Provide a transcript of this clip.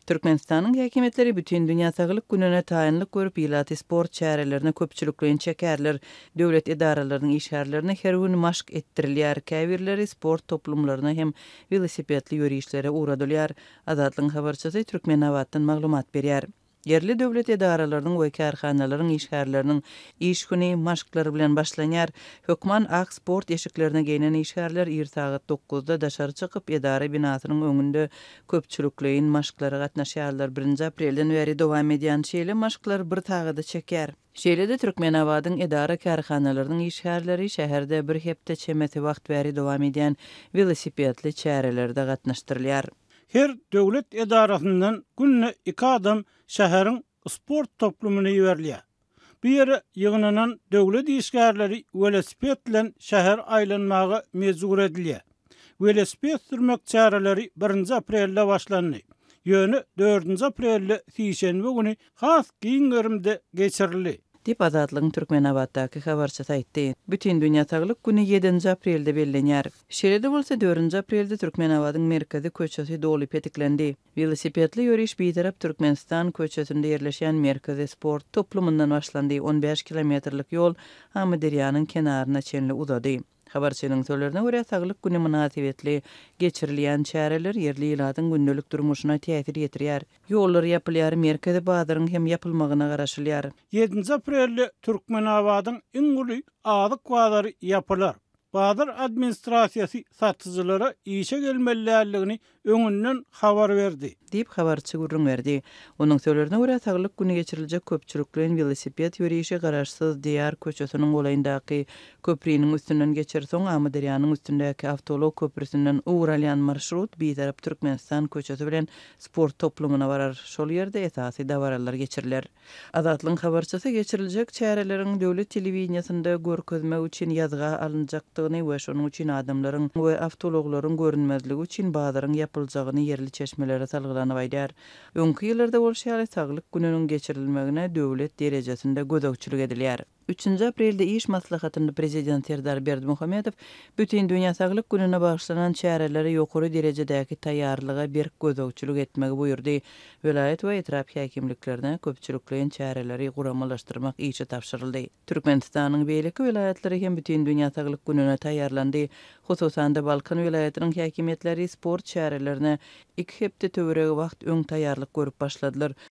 Türkmenistanyň häkimiýetleri Bütindünýä saglyk gününe taýynlyk görüp, ilaty sport çärelerine köpçülikleýin çekerler. Döwlet edaralarynyň işgärlerine her gün maşk etdirilýär, käbirleri sport toplumlaryna hem welosipedli ýörişlere ugradylýar. Azatlygyň habarçysy Türkmenabatdan maglumat berýär. Ýerli döwlet edaralarynyň we kärhanalaryň işgärleriniň iş güni maşklar bilen başlanýar. Hökman ak sport eşiklerine geýnen işgärler ir sagat dokuzda daşary çykyp, edara binasynyň öňünde köpçülikleýin maşklara gatnaşýarlar. Birinji aprelden bäri dowam edýän şeýle maşklar bir sagada çekýär. Şeýle-de Türkmenabadyň edara-kärhanalarynyň işgärleri şäherde bir hepde çemesi wagt bäri dowam edýän welosipedli çärelerde gatnaşdyrylýar. Her döwlet edarasyndan günde iki adam şäheriň sport toplumyna iberilýär. Bu ýere ýygnanan döwlet işgärleri welosiped bilen şäher aýlanmaga mejbur edilýär. Welosiped sürmek çäreleri birinji aprelde başlandy. Ýöne dördünji aprelde sişenbe güni has giň gerimde geçirildi. Diýip, Azatlygyň Türkmenabatdaky habarçysy aýtdy. Bütindünýä saglyk güni ýedinji aprelde bellenýär. Şeýle-de bolsa, dördünji aprelde Türkmenabadyň merkezi köçesi doly petiklendi. Welosipedli ýöriş Bitarap Türkmenistan köçesinde ýerleşýän merkezi sport toplumyndan başlandy, on bäş kilometrlik ýol Amyderýanyň kenaryna çenli uzady. Habarçynyň sözlerine görä, Saglyk güni mynasybetli geçirilýän çäreler ýerli ilatyň gündelik durmuşyna täsir ýetirýär. Ýollar ýapylýar, merkezi bazaryň hem ýapylmagyna garaşylýar. Ýedinji aprelde Türkmenabadyň iň uly azyk bazary ýapylar. Bazar administrasiýasy satyjylara işe gelmeli däldigini öňünden habar berdi. Diýip, habarçy gürrüň berdi. Onuň sözlerine görä, Saglyk güni geçiriljek köpçülikleýin welosiped ýörişi Garaşsyz Diýar köçesiniň golaýyndaky köpriniň üstünden geçer, soň Amyderýanyň üstündäki awtoulag köprüsinden ugur alýan marşrut Bitarap Türkmenistan köçesi bilen sport toplumyna barar, şol ýerde esasy dabaralar geçiriler. Azatlygyň habarçysy geçiriljek çäreleriň döwlet telewideniýesinde görkezmek üçin ýazga alynjakdygyny we şonuň üçin adamlaryň we awtoulaglaryň görünmezligi üçin bazaryň ýapyljagyny ýerli çeşmelere salgylanyp aýdýar. Öňki ýyllarda bolşy ýaly, Saglyk gününiň geçirilmegine döwlet derejesinde gözegçilik edilýär. Üçünji aprelde iş maslahatynda Prezident Serdar Berdimuhamedow Bütindünýä saglyk gününe bagyşlanan çärelere ýokary derejedäki taýýarlyga berk gözegçilik etmegi buýurdy. Welaýat we etrap häkimliklerine köpçülikleýin çäreleri guramalaşdyrmak işi tabşyryldy. Türkmenistanyň beýleki welaýatlary hem Bütindünýä saglyk gününe taýýarlandy. Hususan-da, Balkan welaýatynyň häkimiýetleri sport çärelerine iki hepde töweregi wagt öň taýýarlyk görüp başladylar.